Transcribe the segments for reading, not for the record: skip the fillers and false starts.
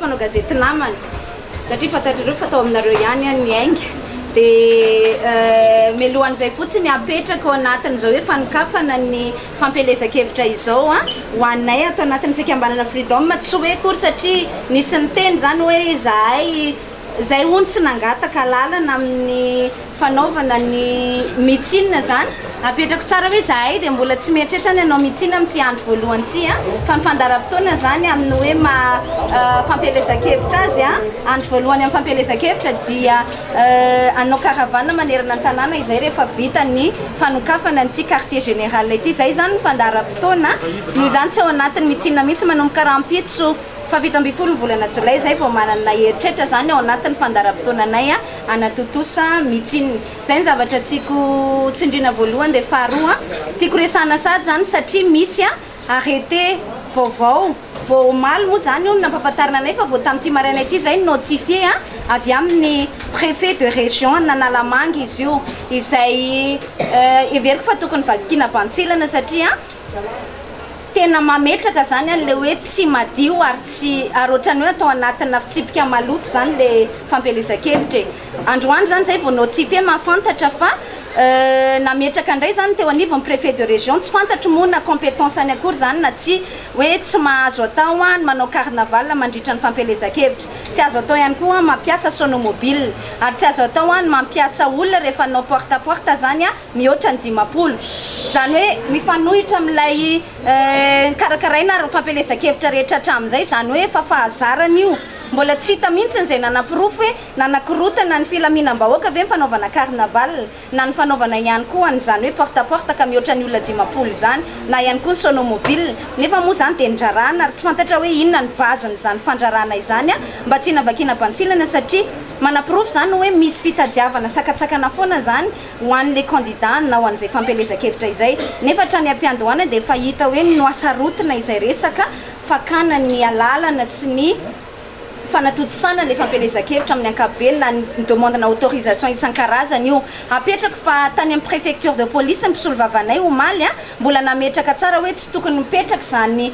mpanao gazety namana satria fantatrareo fa tao aminareo ihany aho niainga dia mialohan'izay fotsiny apetraka ao anatin'izao hoe fanokafana ny fampielezan-kevitra izao ho anay ato anatin'ny fikambanana Freedom. Tsy hoe akory satria nisy niteny izany hoe izahay Zay hono tsy nangataka alalana amin'ny fanaovana ny meeting zany. Apetrako tsara hoe zahay dia mbola tsy mieritreritra ny hanao meeting amin'ity andro voalohany ity a, fa ny fandaharam-potoana zany amin'ny hoe maha fampielezan-kevitra azy a, andro voalohany amin'ny fampielezan-kevitra dia hanao caravane manerana ny tanàna izay rehefa vita ny fanokafana an'ity quartier général ity. Zay zany ny fandaharam-potoana, noho izany tsy ao anatin'ny meeting mihitsy manomboka rahampitso. Faha 17 ny volana jolay izay vao manana eritreritra izany ao anatin'ny fandaharam-potoananay hanatontosa meeting. Izay ny zavatra tiako tsindriana voalohany dia faharoa tiako resahana sahady izany satria misy arrêté vaovao vao omaly moa izany io no nampahafantarina anay fa vao tamin'ity maraina ity izay no notifié avy amin'ny préfet de région an'Analamanga izy io izay heveriko fa tokony vakiana bantsilana satria Tena mametraka zany an'le hoe tsy madio ary tsy ary ohatran'ny hoe atao anatina fitsipika maloto zany le fampielezan-kevitra e. Androany zany zay vao notifier mahafantatra fa nametraka indray zany teo anivon'ny préfet de région, tsy fantatro moa na compétence-ny akory zany na tsia, hoe tsy mahazo atao ny manao carnaval mandritra ny fampielezan-kevitra, tsy azo atao ihany koa mampiasa sonomobile, ary tsy azo atao ny mampiasa olona rehefa hanao porte à porte zany mihoatra ny 50. Izany hoe mifanohitra amin'ilay karakaraina ary ny fampielezan-kevitra rehetra hatramin'izay, izany hoe efa fahazarana io. Mbola tsy hita mihitsy izay nanaporofo hoe nanakorotana ny filaminam-bahoaka ve ny fanaovana carnaval, na ny fanaovana ihany koa an'izany hoe porte à porte ka mihoatra ny olona 50 izany, na ihany koa ny sonomobile. Nefa moa izany dia ndrarana ary tsy fantatra hoe inona ny base-n'izany fandrarana izany mba tsy navakiana bantsilana satria manaporofo izany hoe misy fitadiavana sakantsakana foana izany ho an'ilay kandida na ho an'izay fampielezan-kevitra izay. Nefa hatrany am-piandohana dia efa hita hoe nohasarotina izay resaka fakana ny alalana sy ny fanatontosana ilay fampielezan-kevitra amin'ny ankapobeny na ny demande-na autorisation isan-karazany io. Apetrako fa tany amin'ny préfecture de police ny mpisolovavanay omaly mbola nametraka tsara hoe tsy tokony mipetraka izany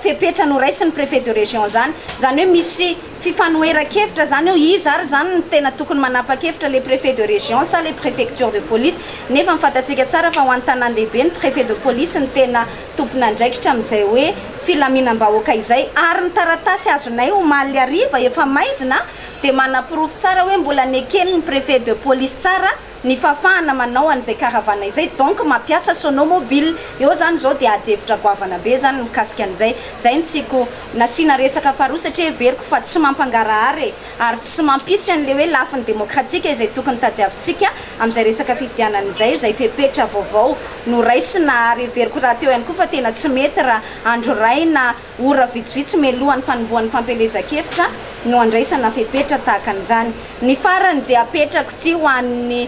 fepetra noraisin'ny préfet de région izany. Izany hoe misy Fifanoheran-kevitra zany eo, iza ary zany no tena tokony manapa-kevitra, le préfet de région sa le préfecture de police? Nefa ny fantatsika tsara fa ho an'ny tanàn-dehibe ny préfet de police no tena tompon'andraikitra amin'izay hoe filaminam-bahoaka izay, ary ny taratasy azonay omaly hariva efa maizina dia manaporofo tsara hoe mbola neken'ny préfet de police tsara ny fahafahana manao an'izay caravane izay donc mampiasa sono mobile eo zany zao dia ady hevitra goavana be zany mikasika an'izay zay no tiako nasiana resaka faharoa satria heveriko fa tsy mampangarahara e ary tsy mampisy an'le hoe lafiny demokratika izay tokony tadiavintsika amin'izay resaka fifidianana izay izay fepetra vaovao noraisina ary heveriko rahateo ihany koa fa tena tsy mety raha andro iray na Ora vitsivitsy mialohan'ny fanombohan'ny fampielezan-kevitra no andraisana fepetra tahaka an'izany. Ny farany dia apetrako ity ho an'ny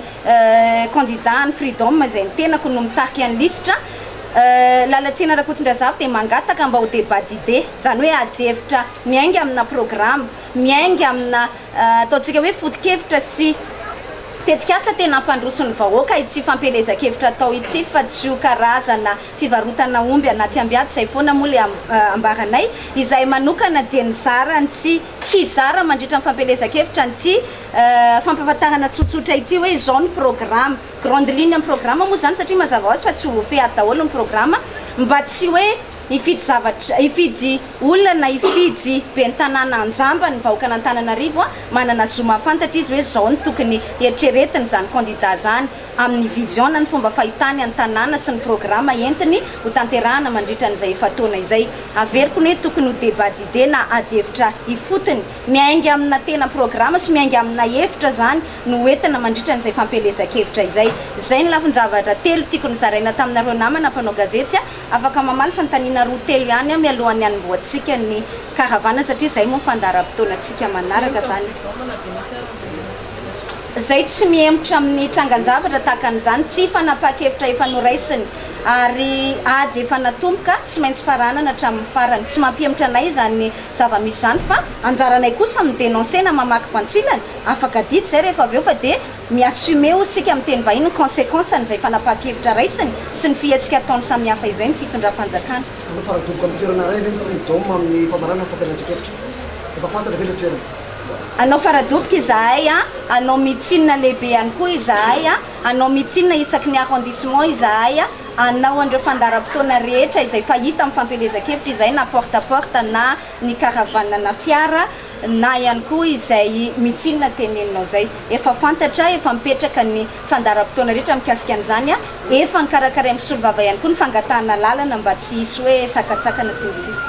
kandida an'ny Freedom izay ny tenako no mitarika ny lisitra, Lalatiana Rakotondrazafy dia mangataka mba ho débat d'idées, izany hoe adihevitra miainga amina programa, miainga amina ataontsika hoe foto-kevitra sy tetikasa tena hampandroso ny vahoaka ity fampielezan-kevitra atao ity fa tsy ho karazana Fivarotana omby anaty ambiaty izay foana moa le ambaranay. Izahay manokana dia nizara an'ity, hizara mandritra ny fampielezan-kevitra an'ity fampahafantarana tsotsotra ity hoe izao ny programa, grande ligne ny programa moa izany satria mazava ho azy fa tsy ho voafehy ato daholo ny programa mba tsy hoe hifidy zavatra, hifidy olona na hifidy ben'ny tanàna anjamba ny vahoakan'Antananarivo, manana zo mahafantatra izy hoe izao no tokony eritreretiny izany candidat izany. amin'ny vision na ny fomba fahitany ny tanàna sy ny programa entiny ho tanterahana mandritra an'izay efa-taona izay. Averiko ny hoe tokony ho débat d'idées na adihevitra ifotony, miainga amina tena programa sy miainga amina hevitra izany no ho entina mandritra an'izay fampielezan-kevitra izay. Izay ny lafin-javatra telo tiako nozaraina taminareo namana mpanao gazety. Afaka mamaly fanontaniana roa telo ihany aho mialohan'ny hanombohantsika ny caravane satria izay moa ny fandaharam-potoanantsika manaraka izany. Izay tsy mihemotra amin'ny trangan-javatra tahaka an'izany, tsy fanapahan-kevitra efa noraisiny ary ady efa natomboka, tsy maintsy faranana hatramin'ny farany. Tsy mampihemotra anay izany zava-misy izany fa anjaranay kosa mi-denoncer na mamaky bantsilana, afaka adidy izay rehefa avy eo fa dia mi-assumer hoy isika amin'ny teny vahiny ny consequences-n'izay fanapahan-kevitra raisiny sy ny fihetsika ataony samihafa izay ny fitondram-panjakana. Hanao faradoboka amin'ny toerana iray ve ny Freedom amin'ny famaranana ny fampielezan-kevitra? Efa fantatra ve le toerana? Hanao faradoboka izahay a, hanao meeting lehibe ihany koa izahay a, hanao meeting isaky ny arrondissement izahay a, hanao an'ireo fandaharam-potoana rehetra izay fahita amin'ny fampielezan-kevitra izahay na porte à porte na ny caravane na fiara na ihany koa izay meeting teneninao izay. Efa fantatra, efa mipetraka ny fandaharam-potoana rehetra mikasika an'izany a, efa nokarakarain'ny mpisolovava ihany koa ny fangatahana lalana mba tsy hisy hoe sakantsakana sy ny sisa.